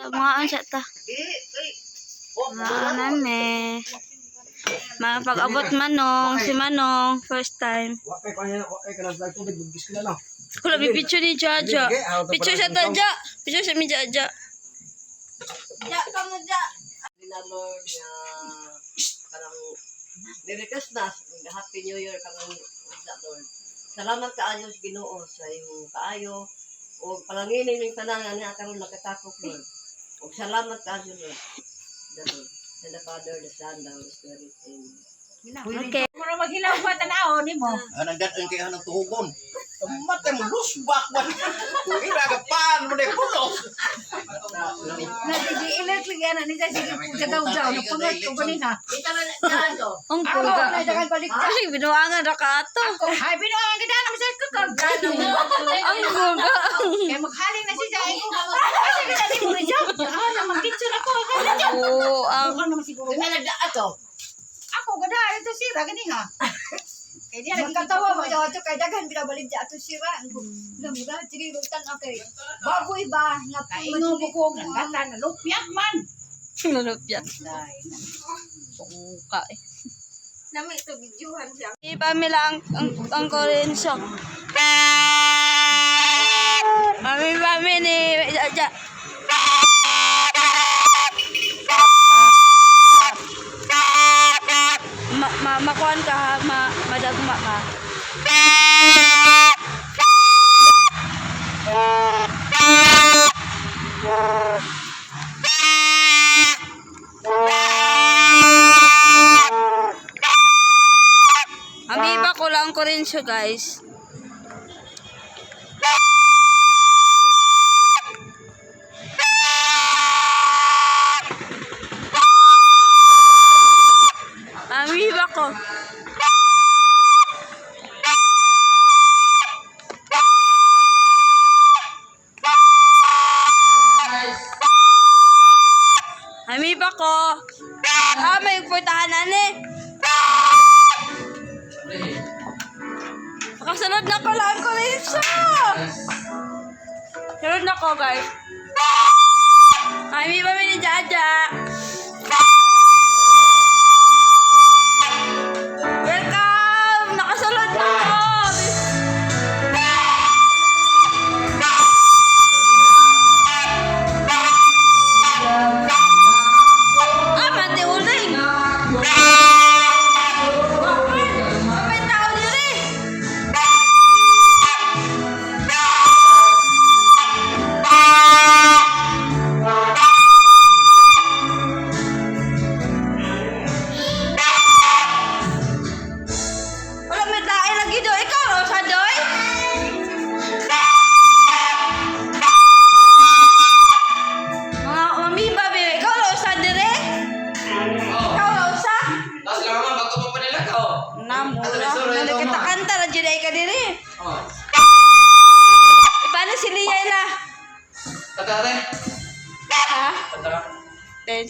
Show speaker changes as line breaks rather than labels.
Mga siya ta. Mga nami. Mga pag-abot Manong, si Manong, first time.
Wa kay kanya, wa kay kanang tubig, bugis ka na lang.
Kula may picture ni Jaja. Picture siya ta, Ja. Picture siya ni Jaja. Ja, kamu Ja.
Nila Lord nga kanang Merry Christmas, Happy New Year kanang sa Lord. Salamat kaayo sa Ginoo sa imong kaayo ug palanginin ning tanan nga niya karon nakatakop, Lord. Ug salamat kaayo, Lord. The Lord. And the Father, the Son, the Holy Spirit. Amen.
Okay.
Mura maghilaw pa tanaw nimo.
Anang gat ang kaya ng tuhugon. Matay mo lusbak ba? Kung iragapan mo na pulos.
Nagigi-ilert lagi ana ni sa sige jagaw-jaw napungot ko ganina.
Ang
Ako
puga.
na dagan balik ta.
Ay, binuangan ra ka ato.
Ako ay binuangan kita na sa kukog.
Ang guga.
Kay maghaling na siya ay ko. Kasi kita ni mo siya. Ah, na magpicture ako.
Oo, ang
Ako naman siguro. Ako gada ito sira gani ha. Kay diya lagi
Magkatawa mo daw ato kay daghan binabalik di ato sira. Namura sige tan okay. Bagoy ba nga
Kaingo ko ko nagata na lupyak man.
Lulupyan.
Dai.
Puka eh.
Nami ito videohan siya.
Ipamila ang Korenso. Mami, mami ni Jaja. Ma, ma makuan ka ha, ma, madagma ka. Amiba ko lang Korenso, guys. Amiba ko. Amiba ko. Ah, may portahan na ni. Makasunod na ko lang ko rin siya. Sunod na ko, guys. Amiba mi ni Jaja. Welcome! Nakasunod na ako! Ah, mati uling! May tao diri! Wala may tae lagi do. Ikaw, Rosa Doy? Mga mami ba, be? Ikaw, Rosa, dire? Ikaw, Rosa?
Tapos lang naman, bago pa pa nila ka, oh.
Namura. Nalikita-kanta na dyan ay ka dire.
Oh.
Eh, paano si Lia ila?
Tata, ate.
Ha?
Tata.
Then,